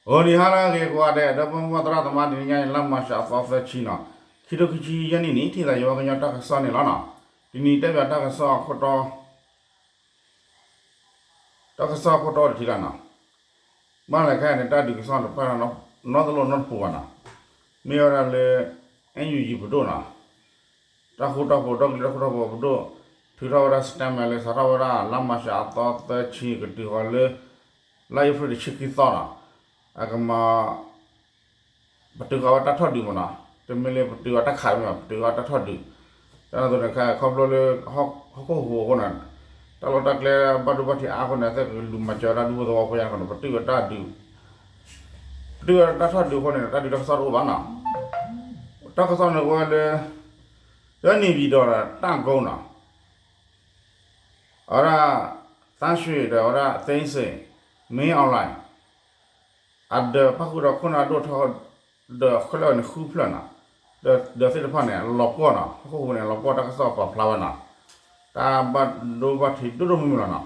ဂီၤနံၤဟါလၢအဂ့ၤကိးဂၤဒဲး ဒီပုၢ်ဝဲၢ်သရၣ်သမါ တနံၤညါအံၤ လါမၢ်ၡးအသီသၢဆံနီၤ, ခံထိခံဆံယဲၢ်နံၣ်န့ၣ် ထံၣ်သးယဝဲကညီတၢ်ကစီၣ်န့ၣ်လီၤနီၤ. တနံၤတဲဘၣ်တၢ်ကစီၣ်အခိၣ်တီ တၢ်ကစီၣ်အခိၣ်တီတထံၣ်လီၤနီၤ. ဘၣ်လဲၣ်ခဲအံၤန့ၣ် တၢ်ဒုးကစီၣ်တဖၣ် နီတလိၣ်နီတပူၤဘၣ်နီၤ. မ့ၢ်ဝဲဒၣ်လၢ NUG ပဒိၣ်နီၤ, တၢ်ဃူတၢ်ဖိး ဒီကလုာ်တၢ်ဃူတၢ်ဖိးပဒိၣ် ထုးထီၣ်ဝဲဒၣ် statement လၢစးထီၣ်ဝဲဒၣ် လါမၢ်ၡးအသီသၢဆံ ကတုၤဃီၤလၢ လါအ့ဖြ့ၣ်တဆံခံသီနီၤ, အကမၤ ပတုာ်ဃီၤဝဲတၢ်ထီၣ်ဒုးမ့ၢ်နီၤ, တမ့ၢ်လၢပတုာ်ဃီၤတၢ်ခးတမ့ၢ်ဘၣ်, ပတုာ်ဃီၤတၢ်ထီၣ်ဒုး. တၢ်န့ၣ်အသိးန့ၣ် ခီဖျိလၢ ဟီၣ်ခိၣ်ဟူးအဃိန့ၣ် တၢ်လီၢ်တၢ်ကျဲဘၣ်ဒိဘၣ်ထံးအါအဃိန့ၣ် အသ့ၣ်ကလူၤမၤစၢၤဝဲဒၣ်ဒူဖိသဝီဖိညါန့ၣ် ပတုာ်ဝဲတၢ်ဒုး, ပတုာ်ဝဲတၢ်ထီၣ်ဒုးအဃိန့ၣ် တၢ်ဒုးတၢ်ကစီၣ်တအိၣ်ဘၣ်နီၤ. တၢ်ကစီၣ်န့ၣ်ကဝဲလၢ လၢ နေပြည်တော် ဒီး တပ်ကုန်း နီၤ, အဝဲဒၣ် သန်းရွှေ ဒီးအဝဲဒၣ် သိန်းစိန် မင်းအောင်လှိုင် အဒၢးပၣ်ဃုာ်ဒီးခိၣ်နၢ်ဒိၣ်ထီၣ် ဒီးခဲလၢာ်န့ၣ်ဃုဖျၢၣ်နီၤ, ဒီးသ့ၣ်တဖၣ်န့ၣ် လီၤပှီၢ်နီၤ, ဟီၣ်ခိၣ်ဟူးန့ၣ် လီၤပှီၢ်တၢ်ကစီၣ်ပာ်ဖျါဝဲနီၤ, တၢ်ဘၣ်ဒိဘၣ်ထံးဒိၣ်ဒိၣ်မုၢ်မုၢ်လီၤနီၤ.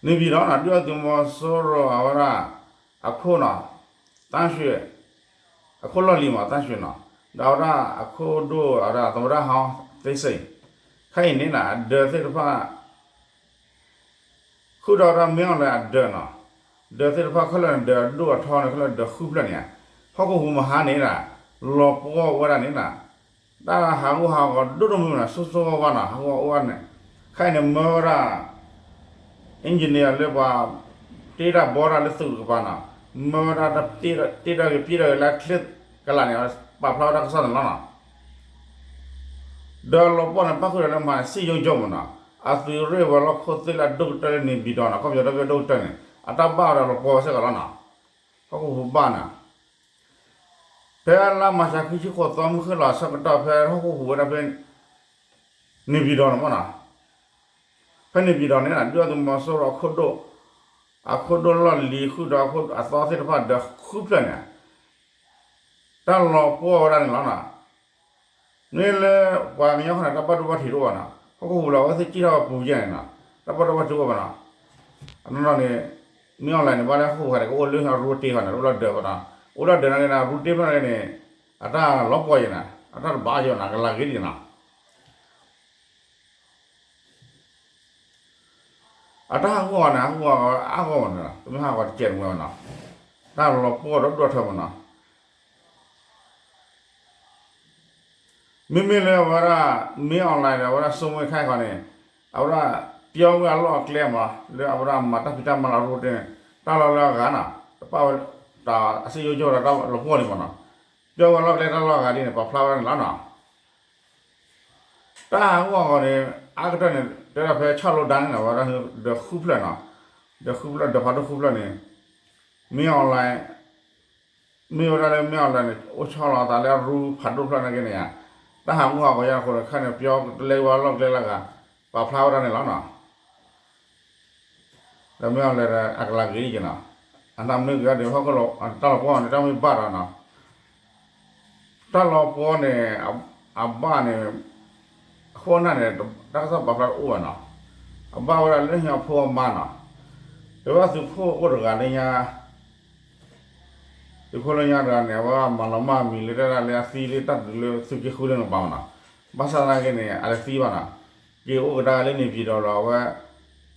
နေပြည်တော် နီၤ, ဒုၣ်ဒါသုးမီၤစိရိၤ အဝဲဒၣ် အခိၣ်နီၤ, သန်းရွှေ အခိၣ်လီၢ်လံၤမး သန်းရွှေ နီၤ, ဒီးအဝဲဒၣ်အခိၣ်ဒိၣ် အဝဲဒၣ် သမ္မတဟောင်း သိန်းစိန် ခဲအံၤန့ၣ်နီၤ အဒၢးသ့ၣ်တဖၣ် ဃုာ်ဒီးဝဲဒၣ် မင်းအောင်လှိုင် အဒၢးနီၤ, ဒၢးသ့ၣ်တဖၣ်ခဲလၢာ်န့ၣ် ဒၢးအဒိၣ်အထီန့ၣ် ခဲလၢာ်ဒၢးဃုဖျၢၣ်န့ၣ်ဧါ, ဟီၣ်ခိၣ်ဟူးမဟါန့ၣ်ဒၣ် လီၤပှီၢ်ဝဲဒၣ်န့ၣ်နီၤ, တၢ်ဟးဂူာ်ဟးဂီၤဒိၣ်ဒိၣ်မုၢ်မုၢ်နီၤ, ဆိဆိဝါဝါနီၤ, ဟးဂူာ်ဟးဂီၤန့ၣ်, ခဲအံၤန့ၣ် မၢဝဲဒၣ် engineer လၢပှၤတ့တၢ်ဘီတၢ်လၢသုးတကပၤနီၤ, မၢဝဲဒၣ်တၢ်တ့ထီၣ်က့ၤပျံၤထီၣ်က့ၤလၢချ့ကလာ်န့ၣ် ပာ်ဖျါဝဲတၢ်ကစီၣ်န့ၣ်လီၤနီၤ. ဒီးလီၤပှီၢ်န့ၣ် ပၣ်ဃုာ်ဒီးလၢမၤန့ၣ် စစ်ရုံးချုပ် မးနီၤ, အသုးရ့ၣ်ဝဲၤလီၢ်ခိၣ်သ့ၣ်လၢအဒိၣ်ကတၢၢ်လၢ နေပြည်တော် နီၤ, ကီၢ်ပယီၤဒီဘ့ၣ်အဒိၣ်ကတၢၢ်န့ၣ် အတၢ်ဘၣ်ဝဲဒီးလီၤပှီၢ်ဝဲစ့ၢ်ကီးလီၤနီၤ, ဟီၣ်ခိၣ်ဟူးဘၣ်န့ၣ် ဖဲလါမၢ်ၡးခံဆံဃိးသီ မုၢ်ဃ့ၢ်လီၤအဆၢကတီၢ် ဖဲဟီၣ်ခိၣ်ဟူးဝဲဒၣ်ဖဲ နေပြည်တော် န့ၣ်မးနီၤ, ဖဲ နေပြည်တော် န့ၣ်နီၤ ဒုၣ်ဒါသုးမီၤစိရိၤအခိၣ်ဒိၣ်, အခိၣ်ဒိၣ်လီၢ်လံၤဃုာ်ဒီးအသီသ့ၣ်တဖၣ်ဒီးဃုဖျၢၣ်န့ၣ် တၢ်လီၤပှီၢ်ဝဲဒၣ်န့ၣ်လီၤနီၤ. မ့ၢ်လၢပှၤကညီဃီန့ၣ် တၢ်ဘၣ်ဒိဘၣ်ထံးတအိၣ်ဘၣ်နီၤ, ဟီၣ်ခိၣ်ဟူးလီၤ အဝဲသ့ၣ်စံၣ်ထီၣ်ပူၤယဲၢ်န့ၣ်နီၤ, တၢ်ဘၣ်ဒိဘၣ်ထံးတအိၣ်ဘၣ်နီၤ. အနီၢ်နီၢ်န့ၣ် မ့ၢ် online န့ၣ် ဘၣ်လၢဟီၣ်ခိၣ်ဟူးန့ၣ် ကအိၣ်လၢအရူတ့ၢ်ဃီန့ၣ် အိၣ်လီၤဒၢးဘၣ်နီၤ, အိၣ်လီၤဒၢးန့ၣ် အရူတ့ၢ်ဖျၢၣ်န့ၣ် အတၢ်လီၤပှီၢ်ယဲၢ်န့ၣ် အတၢ်တဘၣ်ယဲၢ်နီၤ, ကလၤဂ့ၤဒ်န့ၣ်နီၤ. အတၢ်ဟးဂူာ်ဟးဂီၤန့ၣ် ဟးဂူာ်ဟးဂီၤအါဂီၢ်မးနီၤ, တမ့ၢ်ဟးဂီၤတစဲးတမှဲမးနီၤ, တၢ်လီၤပှီၢ်ဒီးဒိၣ်ထီၣ်မးနီၤ. မ့မ့ၢ်လၢအဝဲဒၣ် မ့ၢ် online ဒီး အဝဲဒၣ် စိုးမိုးခါ ဃီန့ၣ် အဝဲဒၣ် ပျီဝဲအလီၢ်အကျဲမး လၢအဝဲဒၣ်မၤတၢ်ဖံးတၢ်မၤလီၤရူတ့ၢ်န့ၣ် တၢ်လီၢ်လၢအဂၤနီၤ တပာ်ဝဲ တၢ်အစ့ယိကၠိဒီးတၢ်လီၤပှီၢ်န့ၣ်မးနီၤ, ပျီဝဲအလီၢ်ကျဲတၢ်လီၢ်အဂၤဒ်န့ၣ် ပာ်ဖျါဝဲဒၣ်န့ၣ်လီၤနီၤ. တၢ်ဟးဂူာ်ဟးဂီၤန့ၣ် အါကတၢၢ်န့ၣ် တဲဒၣ်ဖဲဆၣ်လိဒၣ်န့ၣ်နီၤ အဝဲဒၣ်ဒီးဃုဖျၢၣ်နီၤ, ဒီးဃုဖျၢၣ် ဒီးဖးဒိၣ်ဃုဖျၢၣ်န့ၣ် မ့ၢ် online မ့ၢ်ဝဲဒၣ်လၢမ့ၢ် online န့ၣ် အိၣ်ဆီလီၤအသးလၢအရူဖးဒိၣ်ဖျၢၣ်နာ်က့န့ၣ်ဧါ, တၢ်ဟးဂူာ်ဟးဂီၤယါအဃိန့ၣ် ခဲန့ၣ် ပျီတလဲဝဲအလီၢ်ကျဲလၢအဂၤ ပာ်ဖျါဝဲဒၣ်န့ၣ်လီၤနီၤ. ဒီးမ့ၢ် online ဒီး အကလၤဂ့ၤဒ်က့ၤနီၤ, အတၢ်မနုၤက့ၤဒီး ဟီၣ်ခိၣ်လီၤ တၢ်လီၤပှီၢ်န့ၣ် တၢ်မ့ၢ်ဘၣ်ဒီးနီၤ တၢ်လီၤပှီၢ်န့ၣ် အဘၣ်န့ၣ် အခိၣ်အနၢ်န့ၣ် တၢ်ကစီၣ်ပာ်ဖျါတအိၣ်ဘၣ်နီၤ, အဘၣ်ဝဲဒၣ်လၢဟံၣ်အဖိအမါနီၤ, တဝဲသုးခိၣ်အိၣ်တဂၤလၢညါ သုးခိၣ်လၢညါတဂၤန့ၣ် အဝဲမၤလီၤမၢ်မံၤလၢတၢ်လၢအသံလၢတၢ်ဒုးလၢသုးက့ဃုလၢနကပၤမးနီၤ, ဘၣ်ဆၣ်သနာ်က့န့ၣ် အတသံဘၣ်နီၤ, က့ၤအိၣ်ကဒါလၢန့ၣ်ပၠံၤဒီးလီၤ အဝဲ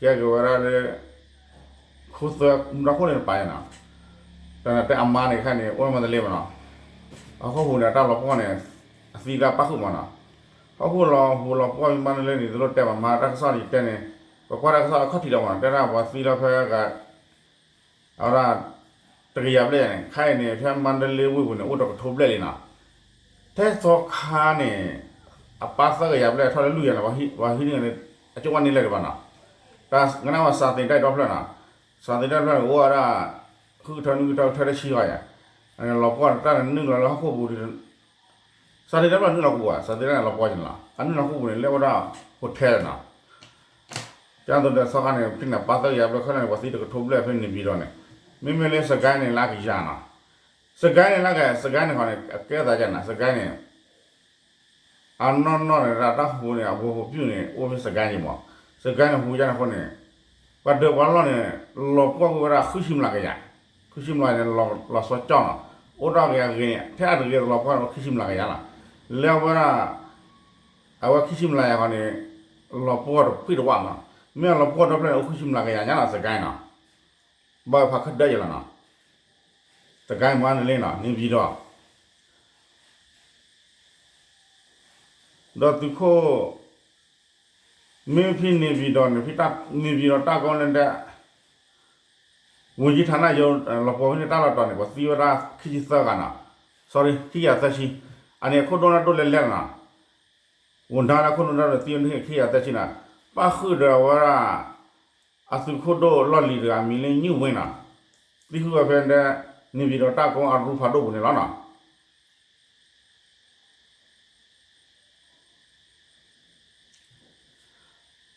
ကဲက့ၤဝဲဒၣ်လၢ ခိၣ်သၢမူဒါခိၣ်န့ၣ်တပၤနီၤ, တၢ်န့ၣ်တဲအမါန့ၣ်ခဲန့ၣ် အိၣ်မၤတလ့ဘၣ်နီၤ, အဟီၣ်ခိၣ်ပူၤန့ၣ် တၢ်လီၤပှီၢ်န့ၣ် အသံလၢအပၣ်ဃုာ်မးနီၤ, ဟီၣ်ခိၣ်လီၤဟူးလီၤပှီၢ်မ့ၢ်မၤတလ့န့ၣ် တလိၣ်တဲဘၣ်မး တၢ်ကစီၣ်န့ၣ်တဲန့ၣ် ပကွၢ်တၢ်ကစီၣ်အခီၣ်ထံးလီၤမးနီၤ, တဲဒၣ်ပှၤသံလီၤဖဲဂၤ အဝဲဒၣ် တကယၤဘျဲၣ်န့ၣ် ခဲအံၤန့ၣ် ဖဲမါဒလ့ဝ့ၢ်ပူၤန့ၣ် အိၣ်တကထိဘျဲၣ်လံနီၤ, ထဲသီခါန့ၣ် အပၢ်သၢကယၤဘျဲၣ်ထီၣ်လၢလွံၢ်ကယၤန့ၣ် ပှၤဟံးန့ၢ်န့ၣ် အကၠိဝဲန့ၢ်လဲၣ်ဒံးဘၣ်နီၤ, တၢ်ကနၣ်ဝဲစးသ့ၣ်တၢ်ဒီဖျၢၣ်နီၤ, စးသ့ၣ်တၢ်ဖျၢၣ်န့ၣ် အိၣ်ဝဲဒၣ် ဃုကထၢနွံကထၢကထၢတဆံဂီၤယၤ, လီၤပှီၢ်တၢ်န့ၣ်နုာ်လီၤလၢဟီၣ်ခိၣ်ပူၤ စးသ့ၣ်တၢ်ဖျၢၣ်နုာ်လီၤဟီၣ်ခိၣ်ပူၤဘၣ်, စးသ့ၣ်တၢ်န့ၣ်လီၤပှီၢ်က့ၤန့ၣ်လီၤ, အနုာ်လီၤဟီၣ်ခိၣ်ပူၤန့ၣ် လဲၤဝဲဒၣ် hotel နီၤ, ကၢ်သိးဒီးသီခါန့ၣ် ပထံၣ်န့ၣ် ပၢ်သၢကယၤဘျဲၣ်ခဲလၢာ်န့ၣ် ပှၤသံတကထိဘျဲၣ်ဖဲန့ၣ်ပၠံၤဒီးန့ၣ်, မ့မ့ၢ်လၢစကဲန့ၣ်လၢအကယၤနီၤ, စကဲန့ၣ်လၢက စကဲန့ၣ်ဃီန့ၣ် အကဲသးကဲနီၤ, စကဲန့ၣ် အနီၢ်နီၢ်န့ၣ် တၢ်ဟူးန့ၣ် အဝဲဟူးပျုၢ်န့ၣ် အိၣ်ဖဲစကဲန့ၣ်မး, စ စကဲန့ၣ်ဟူယါန့ၣ်အဃိန့ၣ် ပှၤဒၢးပှၤလီၢ်န့ၣ် လီၤပှီၢ်ကွံာ်ဝဲဒၣ်ဃုဆံမျးကယၤ, ဃုဆံမျးန့ၣ် လီၤစီၤကၠီၣ်နီၤ, အိၣ်ဒီးဂ့ၤအဂ့ၤန့ၣ် ထဲအတဂ့ၤ လီၤပှီၢ်ဃုဆံမျးကယၤလီၤ. လၢအဝဲဒၣ် အဝဲခံဆံမျးကယၤဃီန့ၣ် လီၤပှီၢ်တဖှံတဝးမး, မ့ၢ်လီၤပှီၢ်ဒီဖျၢၣ်န့ၣ် အိၣ်ဃုဆံမျးကယၤညါလီၤ စကဲနီၤ, ဘၣ်ဖးခၢၣ်ဒၢယလီၤနီၤ, စကဲမၤန့ၣ်လံနီၤ န့ၣ်ပၠံၤဒီး ဒီးသုးခိၣ် မ့ၢ်ဖဲန့ၣ်ပၠံၤဒီးန့ၣ် ဖဲန့ၣ်ပၠံၤဒီးတၢ်ကိးန့ၣ်ဒီး ဝူၤကံထးနၢယိၤ လီၤပှီၢ်ဖဲန့ၣ်တၢ်လီၢ်တီၤန့ၣ် ပှၤသံဝဲဒၣ်ခံဆံသၢဂၤနီၤ, sorry ခံကယၤသၢဆံ, အန့ၣ်အခိၣ်ဒိၣ်နၢ်ဒိၣ်လဲၣ်လဲၣ်လီၤနီၤ, ဝူၤကံထးနၢအခိၣ်ဒိၣ်နၢ်ဒိၣ်သံဝဲဒၣ်ခံကယၤသၢဆံနီၤ, ပၣ်ဃုာ်ဒီးဝဲဒၣ် အသုးခိၣ်ဒိၣ်လီၢ်လံၤတဂၤမံၤလၢညုၣ်ဝ့နီၤ, သံဃုာ်ဝဲဖဲဒီး န့ၣ်ပၠံၤဒီးတၢ်ကိးအရူဖးဒိၣ်ပူၤန့ၣ်လီၤနီၤ.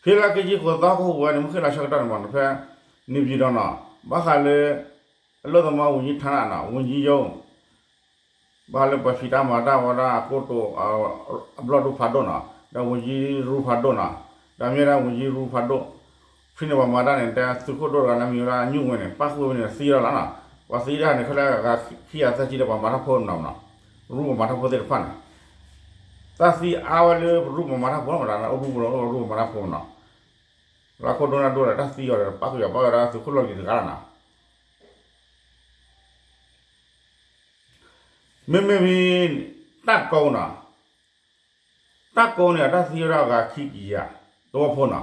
ဖဲလၢက့ၤကံၣ်ဃိးသီကဟူးဝဲန့ၣ် မုၢ်ဃ့ၢ်လီၤဆၢကတီၢ်န့ၣ်မး ဖဲန့ၣ်ပၠံၤဒီးနီၤ ဘၣ်ဃးလၢ အလီၢ်သမါဝူၤကံထးနၢနီၤ ဝူၤကံယိၤ ဘၣ်ဃးလၢပှၤဖံးတၢ်မၤတၢ်ဝဲဒၣ်အကိတိာ် အဘျီၣ်ဒိၣ်ဖးဒိၣ်နီၤ ဒီးဝူၤကံရူဖးဒိၣ်နီၤ ဒီးမ့ၢ်ဝဲဒၣ်ဝူၤကံရူဖးဒိၣ် ဖဲန့ၣ်ပှၤမၤတၢ်န့ၣ် တဲသုးခိၣ်ဒိၣ်တဂၤလၢမံၤဝဲဒၣ်ညုၣ်ဝ့န့ၣ် ပၣ်ဃုာ်ဝဲန့ၣ်သံလီၤလီၤနီၤ, ပှၤသံဒၣ်န့ၣ် ခဲလၢာ်ဂၤခံကယၤသၢဆံဒီးပှၤမၤတၢ်ဖိနီၤနီၤ, ရူပှၤမၤတၢ်ဖိသ့ၣ်တဖၣ်န့ၣ် တၢ်သံအါဝဲလၢရူပှၤမၤတၢ်ဖိမး တၢ်အိၣ်ရူပှၤ အိၣ်ရူပှၤမၤတၢ်ဖိနီၤ, လၢခိၣ်ဒိၣ်နၢ်ဒိၣ်ဒီးတၢ်သံအီၤဒီး ပၣ်ဃုာ်ယၤပၣ်ဝဲဒၣ်သုးခိၣ်လီၢ်လံၤတဂၤလီၤနီၤ. မ့မ့ၢ်ဖဲ တၢ်ကိးနီၤ, တၢ်ကိးန့ၣ် အတၢ်သံဝဲဒၣ်အဂၤခံကယၤ သဝီဖိနီၤ,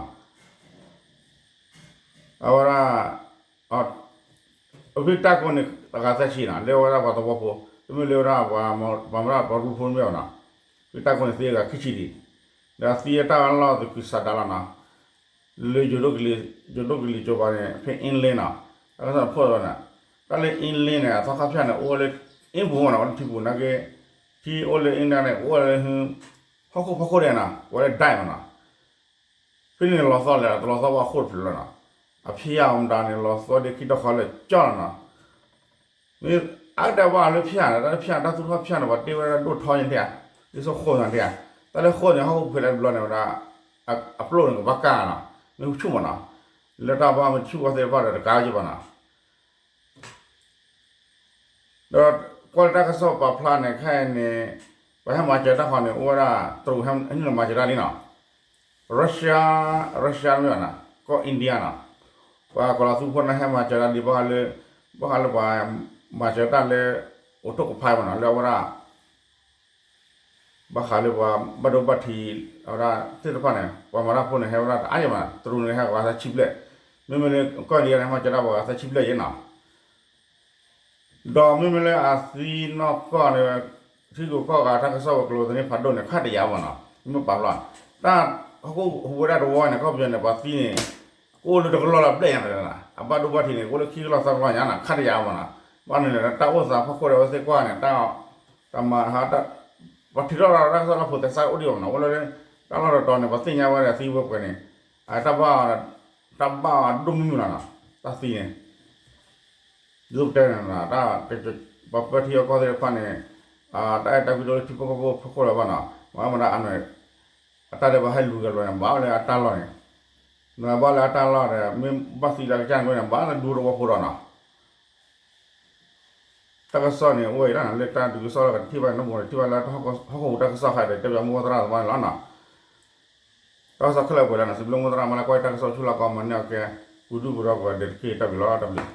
အဝဲဒၣ် ဖဲတၢ်ကိးန့ၣ် အဂၤသၢဆံနီၤ လၢအဝဲဒၣ်ပှၤသဝီဖိ, တမ့ၢ်လၢဝဲဒၣ်ပှၤမၤတၢ်ပှၤရူဖိမ့ၢ်ဘၣ်နီၤ, ဖဲတၢ်ကိးန့ၣ်သံအဂၤခံဆံဒံး, ဒီးသံအတၢ်လီၢ်သကုၤဆးဒးလီၤနီၤ လၢယိၤဒိၣ်ကလံၤကၠိဘၣ်န့ၣ် ဖဲအ့လ့နီၤ, တၢ်ကစီၣ်ဖိန့ၣ်, တၢ်လၢအ့လ့န့ၣ် အသီခါဖၠၣ်န့ၣ် အိၣ်ဝဲလၢအ့ပူၤမးနီၤ ဝဲလၢထံပူၤနာ်က့, ထံအိၣ်လၢအ့လ့န့ၣ် အိၣ်ဝဲလၢ ဟီၣ်ခိၣ်ဖီခိၣ်ဒဲးနီၤ ကိးဝဲလၢဒဲးမးနီၤ, ဖဲန့ၣ်လီၤသီလဲၣ် တလီၤသီဘၣ်အခိၣ်တဖျၢၣ်လီၤနီၤ, အဖံးယၢ်အီၤမတၤန့ၣ် လီၤသီဒ်ခံဒီခီလၢကၠီလီၤနီၤ မ့ၢ်အကဒဲးဘၣ်လၢဖၠၣ်န့ၣ် တၢ်လၢဖၠၣ် တၢ်သူၣ်ထီၣ်ဖၠၣ်န့ၣ် ပှၤတ့ဝဲဒၣ်ဒိၣ်ထီယဲၢ်န့ၣ်ဧါ, ဒ်သိးဃိၣ်န့ၣ်ဧါ, တၢ်လၢဃိၣ်န့ၣ် ဟီၣ်ခိၣ်ဖှံးလၢတဘျီန့ၣ်ဝဲဒၣ် အပျိၢ်န့ၣ် ကဘၣ်ကၢ်နီၤ, မ့ၢ်ဆူၣ်မးနီၤ, လၢတၢ်ဘၣ်မ့ၢ်ဆူၣ်ဝဲသ့ၣ်တဖၣ်ဒီးတကးဝဲက့ၤဘၣ်နီၤ ဒီးကွၢ်လၢတၢ်ကစီၣ်ပာ်ဖျါန့ၣ် ခဲအံၤန့ၣ် ပှၤဟဲမၤစၢၤတၢ်ဃီန့ၣ် အိၣ်ဝဲဒၣ်တရူးဟဲနုာ်လီၤမၤစၢၤတၢ်လံနီၤ, Russia, Russia မ့ၢ်ဘၣ်နီၤ, ကီၢ် India နီၤ, ပှၤကီၤလီၤသူဖိန့ၣ်ဟဲမၤစၢၤတၢ်လံ ဘၣ်ဃးလၢ, ဘၣ်ဃးလၢပှၤမၤစၢၤတၢ်လၢ အိၣ်ထိၣ်ကဖးမ့ၢ်နီၤ လၢအဝဲဒၣ် ဘၣ်ဃးလၢပှၤဘၣ်ဒိဘၣ်ထံး အဝဲဒၣ်သ့ၣ်တဖၣ်န့ၣ် ပှၤမၤတၢ်ဖိန့ၣ် ဟဲဝဲဒၣ်တအါယဲၢ်မး တရူးန့ၣ်ဟဲပှၤသၢဆံဘျဲၣ်, မ့မ့ၢ်လၢကီၢ် India န့ၣ် ဟဲမၤစၢၤတၢ်ပှၤသၢဆံဘျဲၣ်ယဲၢ်နီၤ, ဒီးမ့မ့ၢ်လၢအသံနီၢ်ကီၢ်န့ၣ် ထံဂုၤကီၢ်ဂၤတၢ်ကစီၣ်ပကျိၤသန့ဖးဒိၣ်န့ၣ် ခးတယာ်မးနီၤ မ့ၢ်ပာ်ဖျါ, တၢ်ဟီၣ်ခိၣ်ဟူးဝဲဒၣ်တဝီန့ၣ် ကီၢ်ပယီၤန့ၣ် ပှၤသံန့ၣ် ကအိၣ်လၢတကလီၢ်လၢဘျဲၣ်ညါတဂၤ, အဘၣ်ဒိဘၣ်ထံးန့ၣ် ကအိၣ်လၢခံကလီၢ်သၢကလီၢ်ညါနီၤ ခးတယာ်မးနီၤ, ဘၣ်န့ၣ် တၢ်အိၣ်သးဖီခိၣ်ဒီးဝဲသ့ၣ်ကွၢ်န့ၣ် တၢ် တၢ်မၤဟး ပှၤထုးထီၣ်လီၤတၢ်ကစီၣ်လၢဖိသဲစးအိၣ်ဒံးဘၣ်မးနီၤ အိၣ်လၢ တၢ်လီၢ်တတီၤန့ၣ် ပှၤသ့ၣ်ညါဝဲဒီးသံဝဲပှဲၤန့ၣ် အတၢ်ဘၣ် တၢ်ဘၣ်ဒိၣ်မုၢ်မုၢ်လီၤနီၤ တၢ်သံန့ၣ် ဒ်သိးပတဲန့ၣ် တၢ် ပှၤပၢထံအကီၢ်သ့ၣ်တဖၣ်န့ၣ် တၢ်အဲၣ်တၢ်ကွံဒိၣ်လၢထံဖိကီၢ်ဖိဖီခိၣ်လၢၤဘၣ်နီၤ မၤမတၤအနွဲၣ် အတၢ်ဒဲးဘးဟဲလူၤက့ၤလီၤန့ၣ် ဘၣ်လၢအတၢ်လီၢ်န့ၣ် နဘၣ်လၢအတၢ်လီၢ်ဒီး မ့ၢ်ဘၣ်သံလၢကစၢ်န့ၣ် ဘၣ်လၢဒူသဝီဖိဒီးနီၤ တၢ်ကစီၣ်န့ၣ် အိၣ်ဝဲအံၤလီၤနီၤ လၢတၢ်ဒုးကစီၣ်လၢကထံၣ်ဘၣ်န့ၣ် နဘၣ်ထံၣ်ဘၣ်လၢဟီၣ်ခိၣ်ဟူးတၢ်ကစီၣ်ခါဒီး တဲဘၣ်မိၢ်သရၣ်သမါန့ၣ်လီၤနီၤ တၢ်ကစီၣ်ခဲလၢာ်ပှဲၤလီၤနီၤ စံးဘျုးမိၢ်သရၣ်မါလၢကွၢ်တၢ်ကစီၣ်ဆူလီၢ်ကီၢ်မၤန့ၢ်အီၤကဲ ပူၤဒုၣ်ပူၤဒီးကဒီးတက့ၢ် တၢ်ဘျုးလီၤ တၢ်ဘျုး